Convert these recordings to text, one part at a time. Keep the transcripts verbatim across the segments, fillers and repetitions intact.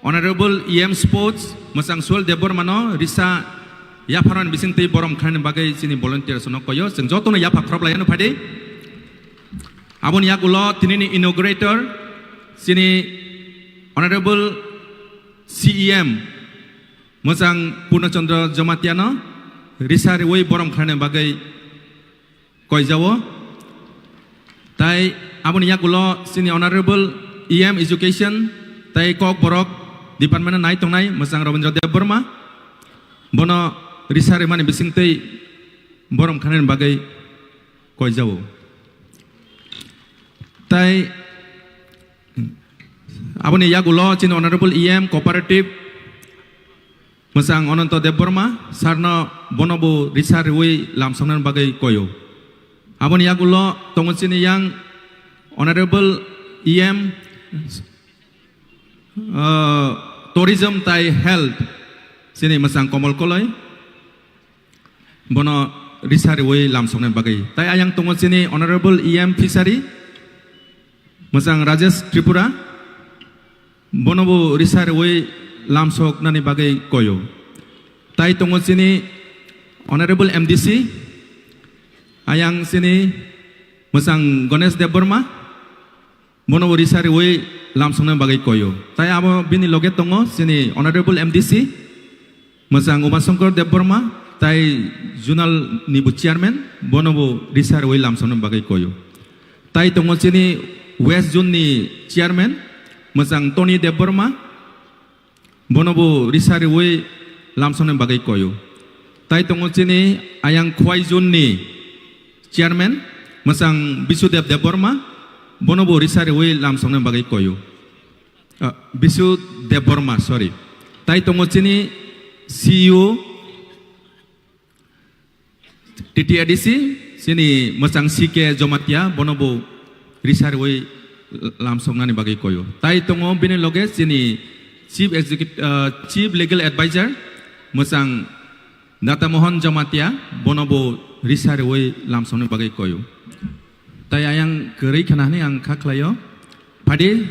Honorable E M Sports, Mwchang Suel Debbarma no risa yapharmani bisingtwi borom khlainani bagwi chini volunteers no koyo. Chwng jotono yapha khoroplai ano phaidi. Aboni yagulo tinini inaugurator, chini Honorable C E M, Mwchang Purna Chandra Jamatia no risa riwi borom khlainani bagwi koijao. Tai aboni yagulo chini Honorable E M Education tai Kokborok Department nai tongnai Mwchang Rabindra Debbarma, bono risa rimani bisingtwi borom khlainani bagwi koijao. Tai aboni yagulo chini Honorable E M Cooperative Mwchang Ananto Debbarma, sarno bono bo risa riwi lamsoknani bagwi koyo. Aboni yagulo tongo chini yang Honorable E M, uh, Tourism tai Health, chini Mwchang Komol Koloi, bono risa riwi lamsoknani bagwi. Tai ayang tongo chini Honorable E M Fishery, Mwchang Rajesh Tripura, bono bo risa riwi lamsoknani bagwi koyo. Tai tongo chini Honorable M D C, ayang chini Mwchang Ganesh Debbarma, bono bo risa riwi lamsoknani bagwi koyo. Tai abo bini loge tongo chini Honorable M D C, Mwchang Umashankar Debbarma, tai Zonal ni bo chairman, bono bo risa riwi lamsoknani bagwi koyo. Tai tongo chini West Zone ni chairman, Mwchang Tony Debbarma, bono bo risa riwi lamsoknani bagwi koyo. Tai tongo chini ayang Khowai Zone ni chairman, Mwchang Bisudev Debbarma, bono bo risa riwi lamsoknani bagwi koyo. Ah, Bisu Debbarma, sorry. Tai tongo chini C E O T T A D C, chini Mwchang C K Jamatia, bono bo risa riwi lamsoknani bagwi koyo. Tai tongo bini loge chini Chief Executive, ah, Chief Legal Advisor, Mwchang Data Mohan Jamatia, bono bo risa riwi lamsoknani bagwi koyo. Tai ayang kwrwi khna hwnwi ang kha khlaio. Phaidi.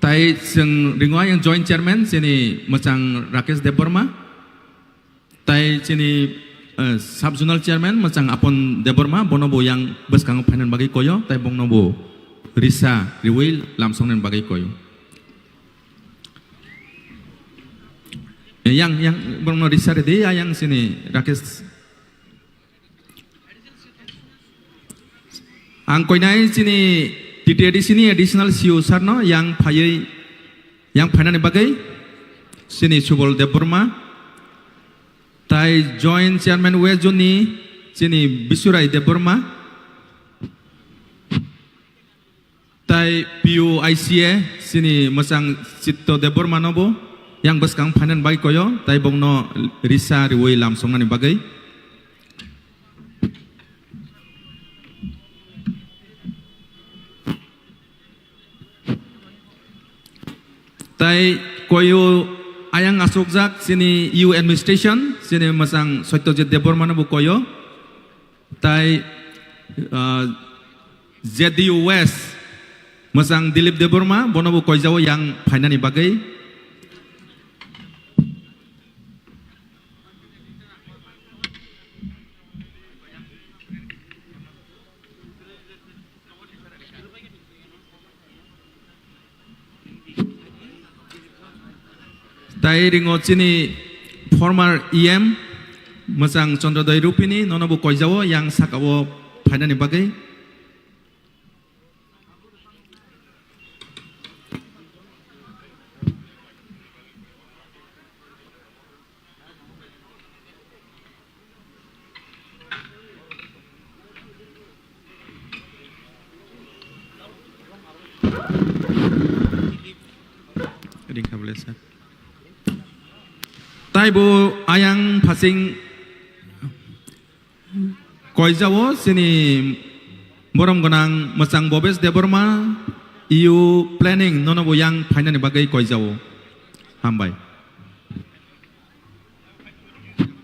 Tai chwng ringo ayang joint chairman chini Mwchang Rakesh Debbarma. Tai chini, eh, sub zonal chairman Mwchang Apon Debbarma, bono bo yang bwskango phainani bagwi koyo, tai bongno bo risa riwi lamsoknani bagwi koyo. Eh, yang, yang, bongno risa ridi, ayang chini Rakesh. Ang koinai chini T T A D C ni additional C E O sir no yang phaiwi, yang phainani bagwi chini Subol Debbarma, tai Joint Chairman West Zone ni chini Bisurai Debbarma, tai P U I C A chini Mwchang Chitto Debbarma no bo yang bwskang phainani bagwi koyo, tai bongno risa riwi lamsoknani bagwi. Tai koyo ayang asokjak chini U administration, chini Mwchang Satyajit Debbarma no bo koyo. Tai, ah, Z D U West, Mwchang Dilip Debbarma, bono bo koijao yang phainani bagwi. Tai ringo chini former E M Mwchang Chandrodoi Rupini, nono bo koijao yang sakao phainani bagwi. Ringkha bole sir. Tai bo ayang phasing koijao chini borom gwnang Mwchang Bobes Debbarma, E U planning nono bo yang phainani bagwi koijao. Hambai.